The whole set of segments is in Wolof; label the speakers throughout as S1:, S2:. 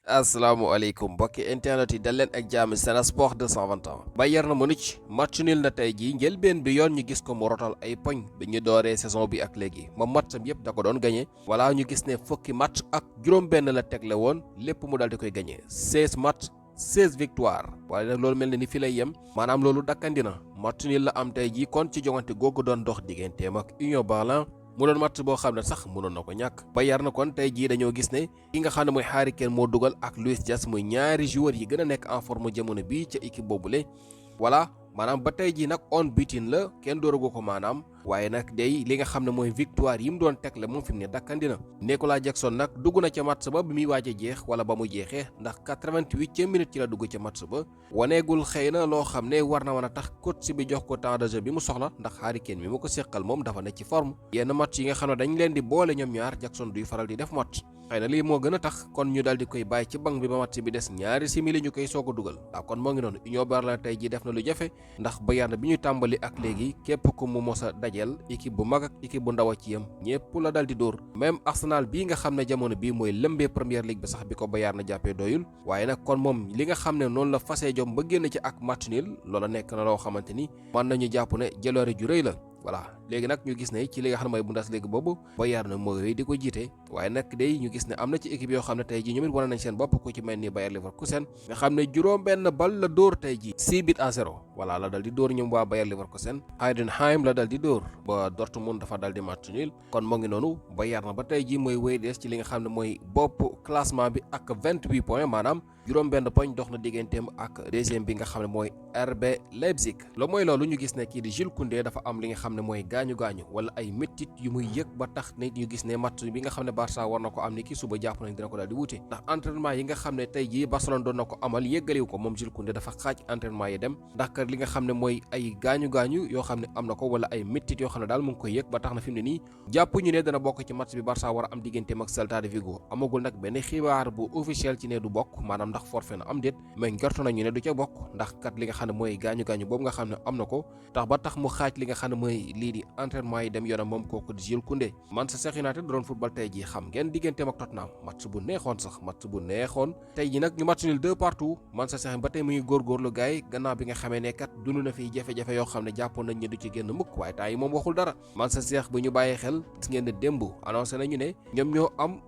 S1: asalaamaaleykum mbokki internet yi dal leen ak jàmm Sen Sport 221 Bayern Munich match nul na tey jii njëlbeen bi yoon ñu gis ko mu rotal ay poñ bi ñu dooree saison bi ak léegi moom matcham yëpp da ko doon gagné wala ñu gis ne fukki match ak juróom-benn la tegle woon lépp mu dal di koy gagné 16 match 16 victoire waaye nag loolu mel na ni fi lay yem maanaam loolu dakkandi na match nul la am tey jii kon ci joŋante googu doon dox digganteem ak Union Berlin. mu doon match boo xam ne sax mënoon na ko ñàkk Bayern na kon tey jii dañoo gis ne ki nga xam ne mooy Harry Kane moo dugal ak Luis Diaz muy ñaari joueurs yi gën a nekk en forme jamono bii ca équipe boobule voilà maanaam ba tey jii nag unbeaten la kenn dooragu ko maanaam waaye nag day li nga xam ne mooy victoire yi mu doon teg la moom fi mu ne dakkandi na Nicolas Jackson nag dugg na ca match ba bi muy waaj a jeex wala ba mu jeexee ndax 88e minute ci la dugg ca match ba waneegul xëy na loo xam ne war na mën a tax coach bi jox ko temps de jeu bi mu soxla ndax Harry Kane mi mu ko seqal moom dafa ne ci forme yenn match yi nga xam ne dañ leen di boole ñoom ñaar Jackson duy faral di def match xëy na lii moo gën a tax kon ñu dal di koy bàyyi ci banc bi ba match bi des ñaari simili ñu koy soog a dugal waaw kon moo ngi noonu Union Berlin tey jii def na lu jafe ndax Bayern bi ñu tàmbali ak léegi képp ku mu mos a dajeel équipe bu mag ak équipe bu ndaw a ci yam ñépp la dal di dóor même Arsenal bii nga xam ne jamono bii mooy lëmbee Premier League bi sax bi ko Bayern na jàppee doyul waaye nag kon moom li nga xam ne noonu la fasee jom ba génn ci ak match nul loola nekk na loo xamante ni mën nañu jàpp ne jaloore ju rëy la voilà léegi nag ñu gis ne ci li nga xam ne mooy Bundesliga boobu Bayern moo wéy di ko jiite waaye nag day ñu gis ne am na ci équipe yoo xam ne tey ji ñoom it wane nañ seen bopp ku ci mel ni Bayer Leverkusen nga xam ne juróom benn bal la dóor tey ji 6-0 voilà la dal di dóor ñoom waa Bayer Leverkusen Heidenheim la dal di dóor ba Dortmund dafa dal di match nul kon moo ngi noonu Bayern ba tey ji mooy wéy des ci li nga xam ne mooy bopp classement bi ak 28 points maanaam juróom benn poñ dox na digganteem ak deuxième bi nga xam ne mooy RB Leipzig mooy loolu ñu gis ne kii di Jules Koundé dafa am li nga xam ne mooy gaañu wala ay méttit yu muy yëg ba tax ne ñu gis ne match bi nga xam ne Barça war na ko am ni ki suba jàpp nañ dina ko daal di wuute ndax entraînement yi nga xam ne tey jii Barcelone doon na ko amal yëggaliw ko moom Jules Koundé dafa xaaj entraînement yi dem ndax kat li nga xam ne mooy ay gaañu yoo xam ne am na ko wala ay méttit yoo xam ne daal mu ngi koy yëg ba tax na fi mu ne nii jàpp ñu ne dana bokk ci match bi Barça war a am digganteem ak Celta de Vigo amagul nag benn xibaar bu officiel ci ne du bokk maanaam ndax forfait na am déet mais njortu nañu ne du ca bokk ndax kat li nga xam ne mooy gaañu boobu nga xam ne am na ko tax ba tax mu xaaj li nga xam ne mooy lii di entraînement yi dem yoonam moom kooku di Jules Koundé Manchester United doon football tey ji xam ngeen digganteem ak Tottenham match bu neexoon tey ji nag ñu match nul 2-2 Manchester ba tey mu ngi góorgóorlu gars yi gannaaw bi nga xamee ne kat dund na fi jafe-jafe yoo xam ne jàppoon nañ ne du ci génn mukk waaye temps yi moom waxul dara Manchester bu ñu bàyyee xel gis ngeen ne démb annoncé nañu ne ñoom ñoo am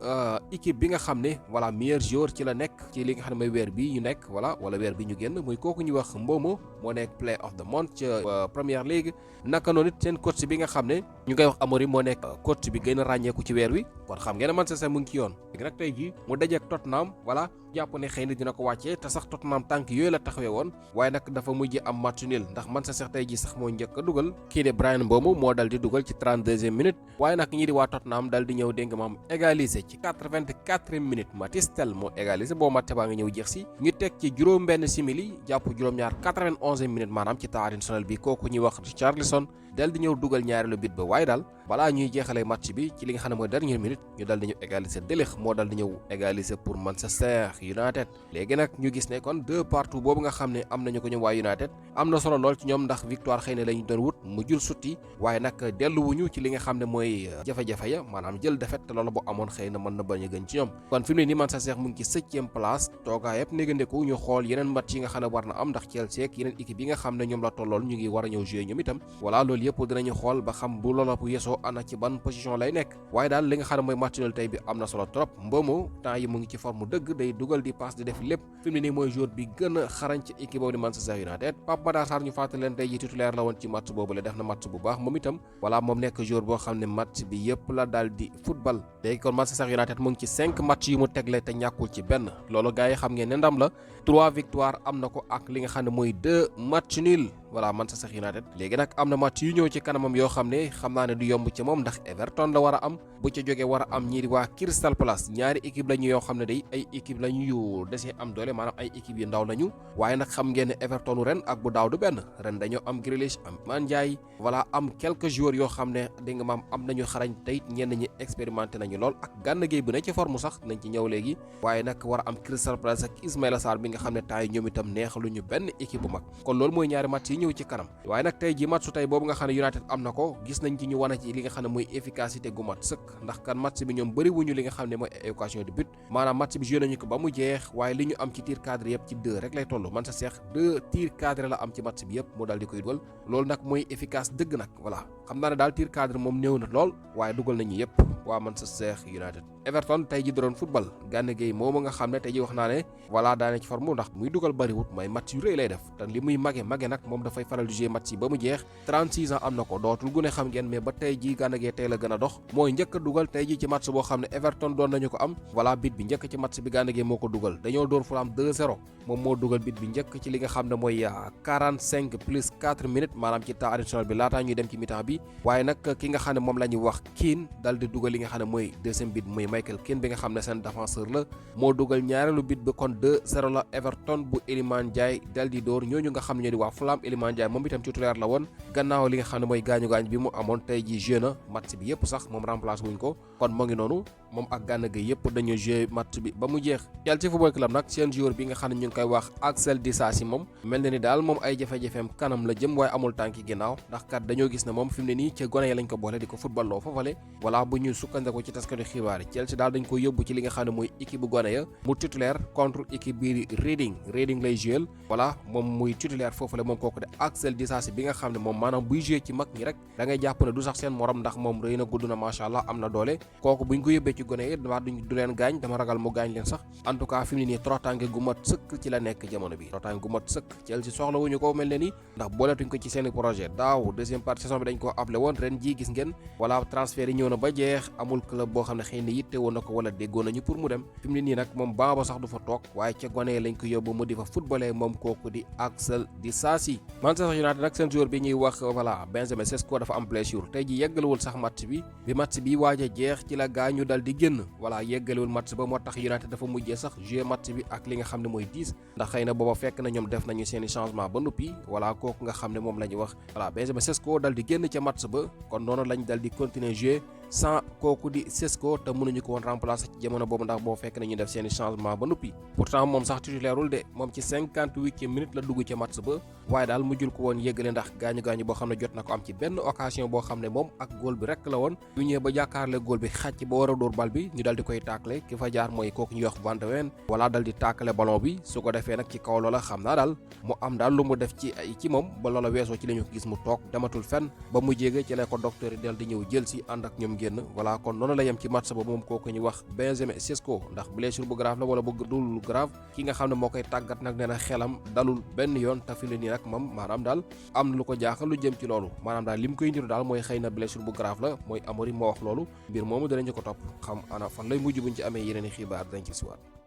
S1: équipe bi nga xam ne voilà meilleur joueur ci la nekk ci li nga xam ne mooy weer bi ñu nekk voilà wala weer bi ñu génn muy kooku ñuy wax Mbomo moo nekk play of the month ca Premier League naka noonu it seen coach bi nga xam ne ñu koy wax Amorim moo nekk coach bi gën a ràññeeku ci weer wi kon xam ngeen ne Manchester mu ngi ci yoon léegi nag tey jii mu dajeek Tottenham voilà jàpp ne xëy na dina ko wàccee te sax Tottenham tànk yooyu la taxawee woon waaye nag dafa mujj am match nul ndax Manchester tey jii sax moo njëkk a dugal kii de Bryan Mbeumo moo dal di dugal ci 32e minute waaye nag ñi di waa Tottenham dal di ñëw dégg nga maam égaliser ci 84e minute Mathys Tel moo égaliser boo match baa nga ñëw jeex si ñu teg ci juróom benn simili jàpp juróom-ñaar 91e minute maanaam ci temps additionnel bi kooku ñuy wax Richarlison dal di ñëw dugal ñaareelu bit ba waaye daal balaa ñuy jeexalee match bi ci li nga xam ne mooy dernière minute ñu dal di ñëw égaliser De Ligt moo dal di ñëw égaliser pour Manchester United léegi nag ñu gis ne kon 2-2 boobu nga xam ne am nañu ko ñoom waa United am na solo lool ci ñoom ndax victoire xëy na la ñu doon wut mu jul sutti waaye nag delluwuñu ci li nga xam ne mooy jafe-jafe ya maanaam jël défaite te loolu bu amoon xëy na mën na bañ a gën ci ñoom kon fi mu ne nii Manchester mu ngi ci 7e place toogaa yëpp négandeku ñu xool yeneen match yi nga xam ne war na am ndax Chelsea ak yeneen équipe yi nga xam ne ñoom la tollool ñu ngi war a ñëw jouer ñoom itam voilà loolu yëpp dinañu xool ba xam bu loola bu yesoo ana ci ban position lay nekk waaye daal li nga xam ne mooy match nul tey bi am na solo trop Mbeumo temps yi mu ngi ci forme dëgg day dugal di passe di def lépp fi mu ne nii mooy joueur bi gën a xarañ ci équipe boobu di Manchester United Pape Matar Sarr ñu fàttali leen tey ji titulaire la woon ci match boobu la def na match bu baax moom itam voilà moom nekk joueur boo xam ne match bi yëpp la daal di football léegi kon Manchester United mu ngi ci 5 match yu mu tegle te ñàkkul ci benn loolu gars yi xam ngeen ne ndam la 3 victoire am na ko ak li nga xam ne mooy 2 match nul voilà Manchester United léegi nag am na match yu ñëw ci kanamam yoo xam ne xam naa ne du yomb ci moom ndax Everton la war a am bu ca jógee war a am ñii di waa Crystal Palace ñaari équipe lañu yoo xam ne day ay équipe lañu yu desee am doole maanaam ay équipe yu ndaw lañu waaye nag xam ngeen ne Everton ren ak bu daaw du benn ren dañoo am Grealish am Man Ndiaye voilà am quelques joueurs yoo xam ne di nga maam am nañu xarañ tey ñenn ñi expérimenté nañu lool ak Gana Gueye bu ne ci forme sax nañ ci ñëw léegi waaye nag war a am Crystal Palace ak Ismaïla Sarr bi nga xam ne temps yi ñoom itam neexaluñu benn équipe bu mag kon loolu mooy ñaari match yi ñëw ci kanam waaye nag tey ji match su tey boobu nga xam ne United am na ko gis nañ ci ñu wane ci li li nga xam ne mooy efficacité gu mat sëkk ndax kan match bi ñoom bëri wuñu li nga xam ne mooy occasion de but maanaam match bi joué nañu ko ba mu jeex waaye li ñu am ci tir cadré yëpp ci 2 rek lay toll man sa seex 2 tir cadré la am ci match bi yëpp moo daal di koy dugal loolu nag mooy efficace dëgg nag voilà xam naa ne daal tir cadré moom néew na lool waaye dugal nañu yëpp waa man sa seex United. Everton tey ji doon football Gana Gueye moomu nga xam ne tey ji wax naa ne voilà daane ci forme ndax muy dugal bariwut mooy match yu rëy lay def te li muy mage nag moom dafay faral di jouer match yi ba mu jeex 36 ans am na ko dootul gune xam ngeen mais ba tey ji Gana Gueye tey la gën a dox mooy njëkk a dugal tey ji ci match boo xam ne Everton doon nañu ko am voilà bit bi njëkk ci match bi Gana Gueye moo ko dugal dañoo door Fulham 2-0 moom moo dugal bit bi njëkk ci li nga xam ne mooy 45 plus 4 minutes maanaam ci temps additionnel bi laataa ñuy dem ci mi-temps bi waaye nag ki nga xam ne moom la ñuy wax Keane dal di dugal li nga xam ne mooy deuxième bit muy Michael Keane bi nga xam ne seen défenseur la moo dugal ñaareelu bit bi kon 2-0 la Everton bu Iliman Ndiaye dal di door ñooñu nga xam ne ñoo di waa Fulham Iliman Ndiaye moom itam titulaire la woon gannaaw li nga xam ne mooy gaañu-gaañ bi mu amoon tey ji joué na match bi yëpp sax moom remplace wuñ ko kon moo ngi noonu moom ak Gana Gueye yëpp dañoo joué match bi ba mu jeex Chelsea Football Club nag seen joueur bi nga xam ne ñu ngi koy wax Axel Disasi moom mel na ni daal moom ay jafe-jafeem kanam la jëm waaye amul tànki ginnaaw ndax kat dañoo gis ne moom fi mu ne nii ca gone ya lañ ko boole di ko football loo foofale voilà bu ñu sukkandeko ci taskatu xibaar yi Chelsea daal dañ ko yóbbu ci li nga xam ne mooy équipe bu gone ya mu titulaire contre équipe bii Reading lay joué voilà moom muy titulaire foofale moom kooku de Axel Disasi bi nga xam ne moom maanaam buy joué ci mag ñi rek da ngay jàpp ne du sax seen morom ndax moom rëy na gudd na macha allah am na doole kooku buñ ko yóbbee ci gone yi dama du leen gaañ dama ragal mu gaañ leen sax en tout cas fi mu ne nii toroxtaange gu mat sëkk ci la nekk jamono bi toroxtaange gu mat sëkk Chelsea soxla wuñu ko mel ne ni ndax booletuñ ko ci seeni projet daaw deuxième partie saison bi dañ ko appelé woon ren ji gis ngeen voilà transfert yi ñëw na ba jeex amul club boo xam ne xëy na yitte woon na ko wala déggoo nañu pour mu dem fi mu ne nii nag moom ba sax du fa toog waaye ca gone lañ ko yóbbu mu di fa footballé moom kooku di Axel Disasi. Manchester United nag seen joueur bi ñuy wax voilà Benjamin Sesko dafa am blessure tey ji yeggalewul sax match bi match bi waaj a jeex ci la gaañu dal di génn voilà yeggalewul match ba moo tax United dafa mujjee sax jouer match bi ak li nga xam ne mooy 10 ndax xëy na booba fekk na ñoom def nañu seeni changement ba noppi voilà kooku nga xam ne moom la ñu wax voilà Benjamin Sesko dal di génn ca match ba kon noonu lañ dal di continuer jouer sans kooku di Sesko te mënuñu ko woon remplacer ci jamono boobu ndax boo fekk nañu def seeni changement ba noppi pourtant moom sax titulaireul de moom ci 58e minute la dugg ca match ba waaye daal mujjul ko woon yëgale ndax gaañu boo xam ne jot na ko am ci benn occasion boo xam ne moom ak góol bi rek la woon bu ñëwee ba jàkkaarle góol bi xàcc ba war a dóor bal bi ñu dal di koy taakale ki fa jaar mooy kooku ñuy wax Van de Ven wala dal di taakale ballon bi su ko defee nag ci kaw loola xam naa daal mu am daal lu mu def ci moom ba loola weesoo ci la ñu ko gis mu toog dematul fenn ba mu jéege ci la ko docteur yi dal di ñëw jël si ànd ak ñoom génn voilà kon noonu la yem ci match ba moom kooku ñu wax Benjamin Sesko ndax blessure bu grave la wala bu dul grave ki nga xam ne moo koy tàggat nag nee na xelam dalul benn yoon te fi la nii nag moom maanaam daal am na lu ko jaaxal lu jëm ci loolu maanaam daal li mu koy ndiru daal mooy xëy na blessure bu grave la mooy Amorim moo wax loolu mbir moomu danañu ko topp xam ana fan lay mujj buñ ci amee yeneen i xibaar dañ ci siwaat